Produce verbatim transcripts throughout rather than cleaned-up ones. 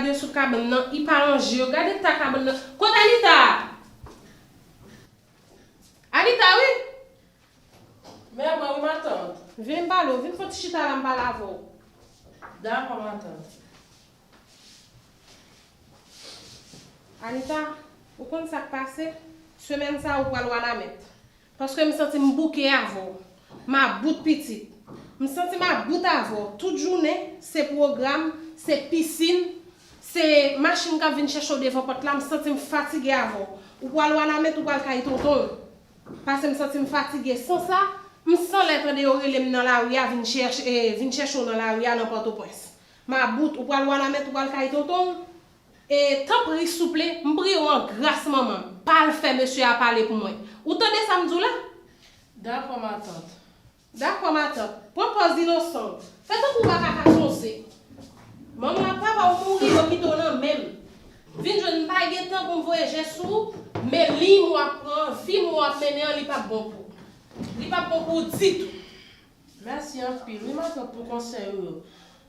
Yo sou kabann nan, li pa ranje yo. Gade eta kabann nan. Kot Anita? Anita, wi. Men mwen, wi, matant. Vin m pale w, vin fè yon ti chita la m pale avè w. Dakò, matant. Anita, ou konn sa k pase? Semèn sa a ou pral Wanament. Paske m santi m bouke avè w. M about pitit. M santi m about avè w. Tout jounen, se pwogram, se pisin, se machin k ap vin chèche w devan pòt la. M santi m fatige avè w. Ou pral Wanament, ou pral kay tonton w. Paske m santi m fatige. San sa, m san lè tande yo rele m nan lari a, vin chèche, eh, vin chèche w nan lari a, nan Pòtoprens. M about, ou pral Wanament, ou pral kay tonton w. E tanpri, souple, m priye w an gras, manman, pa al fè mesye a pale pou mwen. Ou tande sa m di w la? Dakò, matant. Dakò, matant. Pran pòz inosan w. Fè tankou w pa ka ka sonje. Manman ak papa w mouri, yo kite w nan men m. Vin jwenn m pa gen tan pou m voye je sou ou, men liy m w ap pran an, vi m w ap mennen an, li p ap bon pou ou. Li p ap bon pou ou ditou. Mèsi anpil, wi, matant, pou konsèy ou yo.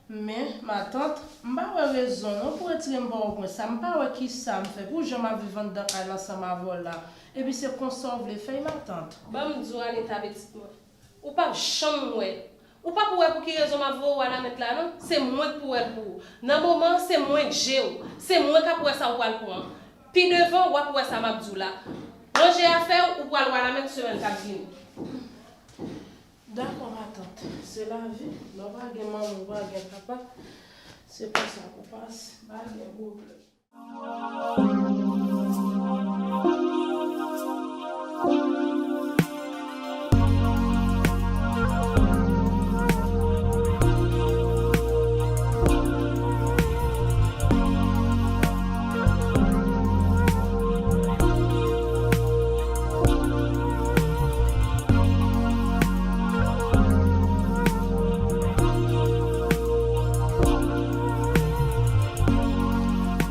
Men, matant, m pa wè rezon non pou retire m Pòtoprens la. M pa wè kisa m fè pou jan m ap viv anndan kay la ansanm avè w la. Epi se konsa w vle fè y, matant. Ban m di w, Anita, pitit mwen. Ou p ap janm wè l. Ou p ap wè pou ki rezon m ap voye w Wanament la, non. Se mwen k pou wè l pou ou. Nan moman an, se mwen k jere w. Se mwen k ap wè sa w pral pran. Pi devan, w ap wè sa m ap di w la. Ranje afè w, ou pral Wanament semèn k ap vini. Dakò, matant. Se lavi. Lè w pa gen manman, w pa gen papa. Se konsa pou pase. Pa gen pwoblèm.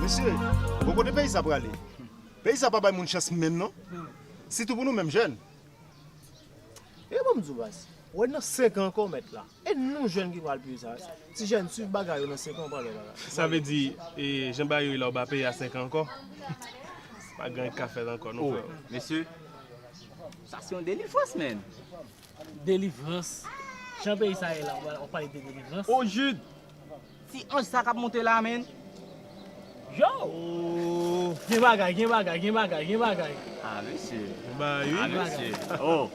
Mesye, bon, kote peyi sa prale? Peyi sa pa bay moun chans menm non. Sitou pou nou menm jèn. E ban m di w baz, wè nan senk an ankò w mèt la. E nou jèn ki pral peye sa. Ti jèn, swiv bagay yo, nan senk an w pral wè bagay. Sa vle di, e, jan bagay yo ye la, w pa peye a senk an ankò? Pa gen anyen k ka fèt ankò non, frè. Mesye, sa se yon delivrans, menn. Delivrans? Jan peyi sa ye la, w pral, w pral pale de delivrans? O Jid! Ti anj sa k ap monte la, menn. Yo! Gen bagay, gen bagay, gen bagay, gen bagay. Ah, mesye. Gen bagay, wi. Ah, mesye. Oh.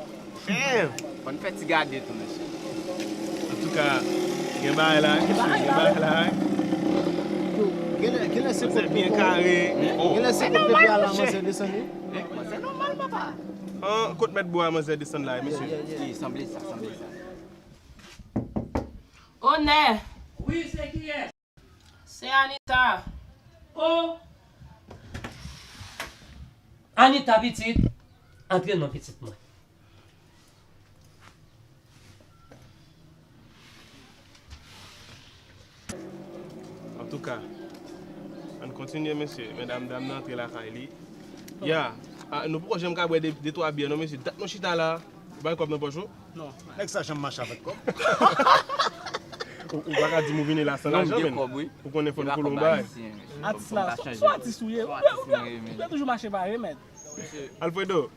Damn! Fò n fè ti gade tou, mesye. Antouka, gen bagay la, wi, mesye. Gen bagay la, wi. Yo, genlè, genlè se kot byen kare. Genlè se kot pepe a la, manzè desann, wi. Se nòmal, papa. An, kot mèt bò a, manzè desann la, wi, mesye. Wi, sanble sa, sanble sa. Onè! Wi, se kiyès? Se Anita. Oh! Anita pitit, antre non pitit mwen. Antouka, ann kontinye, mesye. Medam, dam nan antre lakay li. Ya, a, nou poko janm ka bwè de, de twa byè, non, mesye. Dat nou chita la, ou bay kòb nan pòch ou? Non. Nèg sa janm mache avèk kòb. Ou, ou pa ka di m ou vini la san lajan, menn. Ou konnen fò nou kolonbay. Atis la, se, se atis ou ye. Ou dwe toujou mache pare, menn. Alfredo,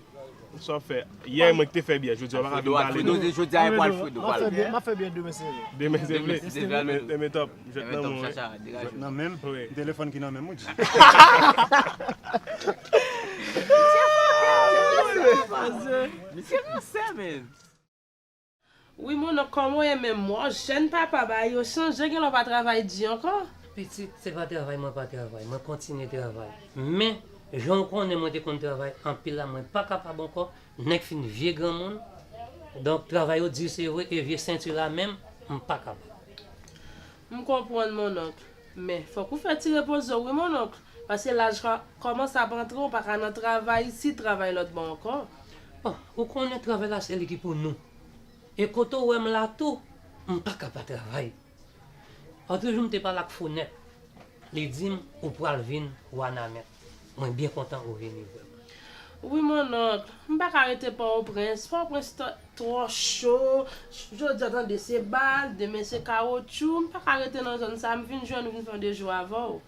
sa w fè? Yè, mwen ki te fè byè, jodi a w pa ka vin pale non. Alfredo, jodi a e pou Alfredo pale. M ap fè byè, m ap fè byè demen, se vre. Demen, se vre. Demen, demen, top. M jwèt nan men w, wi. Jwèt nan men m, wi. Jwèt nan men m, wi. Telefòn ki nan men m, wi. Misye ransè, menn. Wi, mononk, kòman w ye menm? Mò, jèn papa, bagay yo chanje, genlè w pa travay di ankò? Pitit, se pa travay mwen pa travay, mwen kontinye travay. Men, jan w konnen mwen te konn travay anpil la, mwen pa kapab ankò, nèg fin vye granmoun. Donk, travay yo di se vre, e vye senti la menm, m pa kapab. M konprann, mononk. Men, fòk ou fè ti repoze w, wi, mononk. Paske laj ka kòmanse ap antre, w pa ka nan travay isit, travay lòt bò ankò. Bon, ou konnen travay la se li ki pou nou. E kote w wè m la tou, m pa ka pa travay. Lòt jou m te pale ak Fonèt. Li di m ou pral vin Wanament. Mwen byen kontan ou vini vrèman. Wi, mononk, m pa ka rete Pòtoprens. Pòtoprens t-, twò cho. Jodi a tande se bal, demen se kawotchou. M pa ka rete nan zòn sa, m vin jwenn ou, vin fè yon de jou avè w.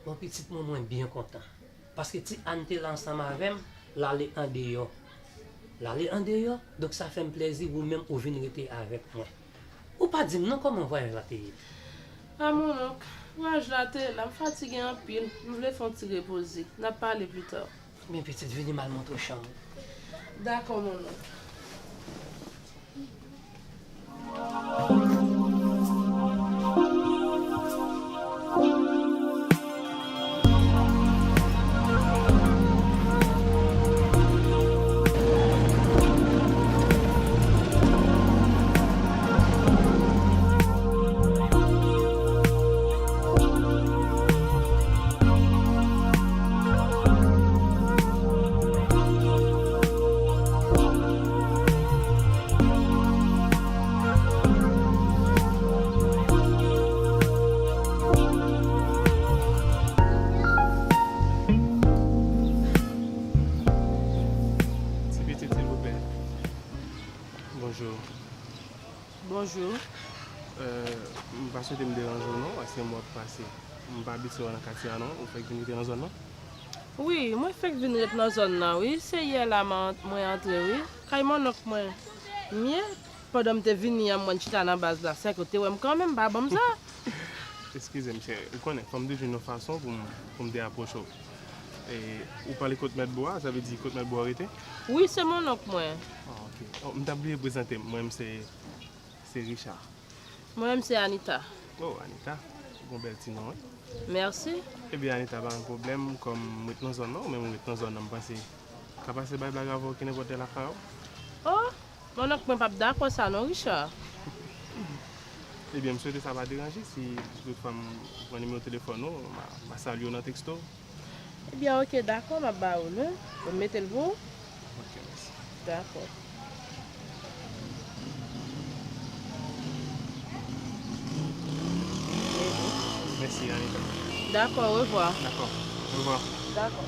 Bon, pitit mwen, mwen byen kontan. Paske ti Ann te la ansanm avè m, l ale andeyò. L ale andeyò, donk sa fè m plèzi ou menm ou vin rete avèk mwen. Ou pa di m non kòman vwayaj la te ye. A, mononk, vwayaj la te la, m fatige anpil, m vle fè yon ti repoze. N ap pale pita. Men pitit, vini m al montre w chanm ou. Dakò, mononk. Ti pitit, silvouplè. Bonjou. Bonjou. Euh, m pa swete m deranje w non, paske m wè w ap pase. M pa abitye w nan katye a non, ou fèk vin rete nan zòn nan? Wi, mwen fèk vin ret nan zòn nan, wi. Se yè la m an-, mwen antre, wi. Kay monnonk mwen. M ye, pandan m te vini an, mwen chita nan baz la, sèke w te wè m kanmenm, pa ban m sa. Eskize m, cheri. Ou konnen, fò m te jwenn yon fason pou m, pou m te apwoche w. E, ou pale kot mèt bò a, sa vle di kot mèt bò a rete? Wi, se monnonk mwen. Ah, ok. Oh, m t ap bliye prezante m. Mwen, m se, se Richard. Mwen menm se Anita. Oh, Anita. Ou gon bèl ti non, wi. Mèsi. Ebyen, Anita, pa gen pwoblèm. Kòm m ret nan zòn nan, ou menm ou ret nan zòn nan, m panse ka pase bay blag avè w kenenpòt lè lakay ou. Oh, monnonk mwen p ap dakò sa non, Richard. Ebyen, m swete sa pa deranje. Si toutfwa m pran nimewo telefòn ou, m a, m a salye w nan teksto. Ebyen, ok, dakò, m ap ba ou l, wi. Ou mete l pou ou? Ok, mèsi. Dakò. Mèsi, Anita. Dakò, orevwa. Dakò, orevwa. Dakò.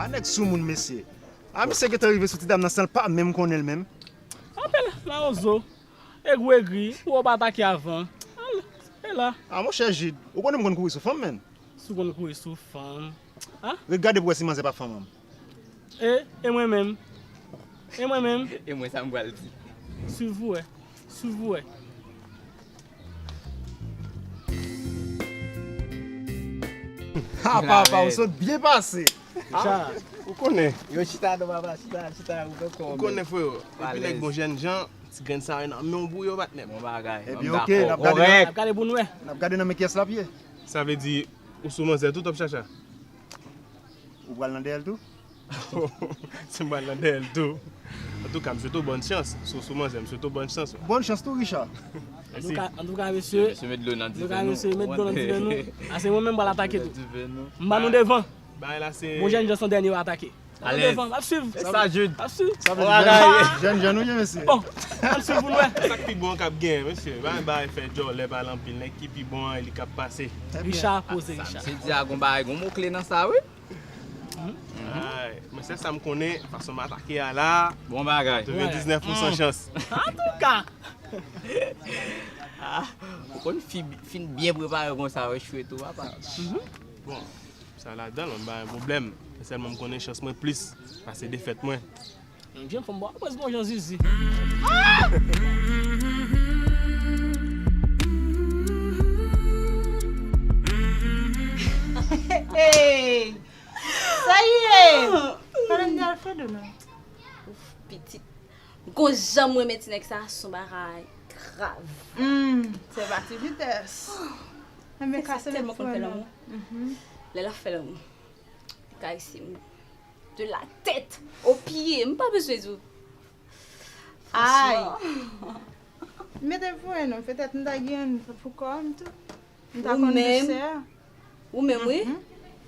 A, nèg soumoun, mesye. A, misye gentan rive sou ti dam nan san l pa menm konnen l menm. Apèl Lawozo. Egri, egri, ou pa atake avan. Al, e la. A, monchè Jid, ou konnen m konn kouri sou fanm, menn. Si w konn kouri sou fanm. A? Ret gade pou wè si manzè pa fanm an. E, e mwen menm? E mwen menm? E mwen sa m pral di. Swiv ou wè. Swiv ou wè. Ha, papa, ou sot byen pase. Richard. Ou konnen. Yo, chita non, papa, chita, chita, ou konnen. Ou konnen, freo. Epi nèg bon jènjan, ti grenn sa yo nan men w pou yo, patnè. Bon bagay. Ebyen, ok, n ap gade nan, n ap gade nan men kiyès l ap ye. Sa vle di, ou sou manzè tou, Top Chacha? Ou pral nan dèyè l tou? Si m pral nan dèyè l tou. Antouka, m swete w bòn chans. Si w sou manzè, m swete w bòn chans. Bòn chans tou, Richard. Antouka, antouka, mesye. Mesye, met dlo nan diven nou. Antouka, mesye, met dlo nan diven nou. Ase mwen menm pral atake tou. M ba nou devan. Bagay la se. Bon, jènjan se dènye yo atake. Alèz. Devan, ap swiv. Sa, Jude. Ap swiv. Sa vle di jèn, jèn, jèn ou ye, mesye. Bon, ap swiv pou nou wè. Sa k pi bon k ap genyen, mesye. Bagay, bagay fè djòlè pale anpil. Nèg ki pi bon an, li k ap pase. Richard, poze, Richard. Misye di a gon bagay, gon mo kle nan sa, wi. Ay, men sèl sa m konnen, fason m atake a la. Bon bagay. Katrevendiznèf pousan chans. Antouka. Ah, ou konn fi fin byen prepare konsa, yo echwe tou, papa. Bon, sa ladan l, mwen pa gen pwoblèm. Men sèlman m konnen chans mwen plis pase defèt mwen. Jan fanm bò, prèske yon jan zizi. Hey! Sa ye! Pale m de Alfredo, non. Ouf, pitit. Gon jan m renmen ti nèg sa, se yon bagay grav. Hmm, se pa ti vitès. Enben, kase tèlman konn fè lanmou. Lè l ap fè lanmou, li karese m de la tèt o pye. M pa bezwen di w. Ay! Franchman. Mete pou mwen non, petèt m ta gen pou kò m tou. M ta konn dousè. Ou menm, wi.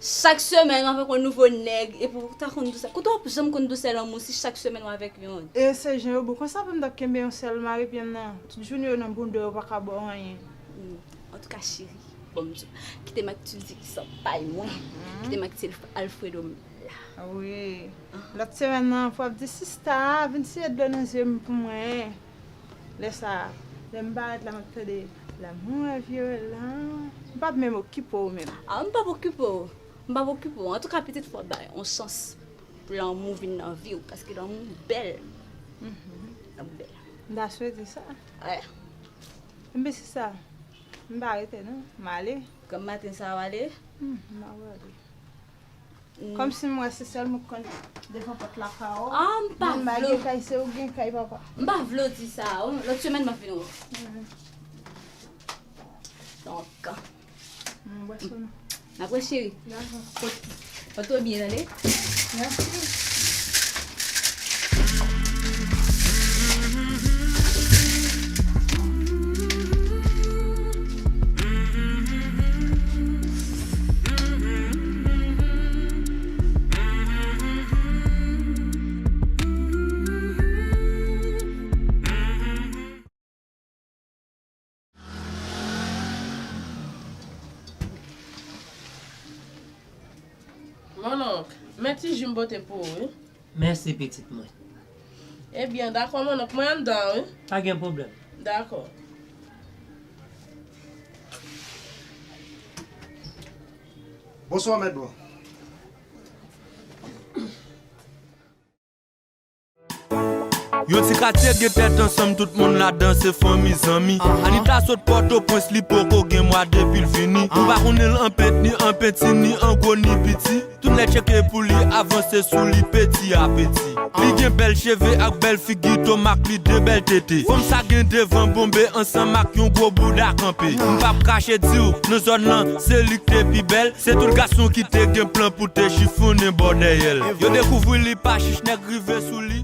Chak semèn w avèk yon nouvo nèg, epi w ta konn dousè. Kote w ap janm konn dousè lanmou si chak semèn w avèk yon? E se jan yo bon konsa pou m t ap kenbe yon sèl mari pye m nan. Tout jounen yo nan bounda yo pa ka ba w anyen. Hmm. Antouka, cheri, Bon, m di, kite m ak ti di ki san pay mwen. Kite m ak ti Alfredo m la. Wi. Lòt semèn nan, fò ap di, "Sista, vin siye dlo nan zye m pou mwen." Lè sa, lè m parèt la, m ap tande, "L'amour est violent." M p ap menm okipe w menm. Ah, m p ap okipe w. M p ap okipe w. Antouka, pitit, fò w bay yon chans pou lanmou vin nan vi w, paske lanmou bèl. Lanmou bèl. M ta swete sa. Wè. Enben, sista, m pa rete non. M ale. Granm maten sa w ale? Hmm, m ap ale. Kòmsi m wè se sèl mwen k konn devan pòt lakay ou. Ah, m pa vle. Menm pa gen kay, se ou gen kay, papa. M pa vle w di sa. Lòt semèn, m ap vin wè w. Donk, m wè sou nou. N ap wè, cheri. Dakò. Pòte w byen, tande? Mèsi. Mononk, men ti ji m pote pou ou, wi. Mèsi, pitit mwen. Ebyen, dakò, mononk, mwen anndan, wi. Pa gen pwoblèm. Dakò. Bonswa, mèt bò. Yon ti katye gen tèt ansanm, tout moun ladan se fanmi, zanmi. Anita sot Pòtoprens, li poko gen mwa depi l vini. Ou pa konnen l an pent, ni an penti, ni an gwo, ni piti. Tout nèg tcheke pou li avanse sou li peti a peti. Li gen bèl cheve ak bèl figi, tomak li de bèl tete. Fanm sa gen devan bonbe ansanm ak yon gwo bouda kanpe. M p ap kache di w, nan zòn nan, se li k te pi bèl. Se tout gason ki te gen plan pou te chifonnen bò dèyè l. Yo dekouvri li pa chich, nèg rive sou li.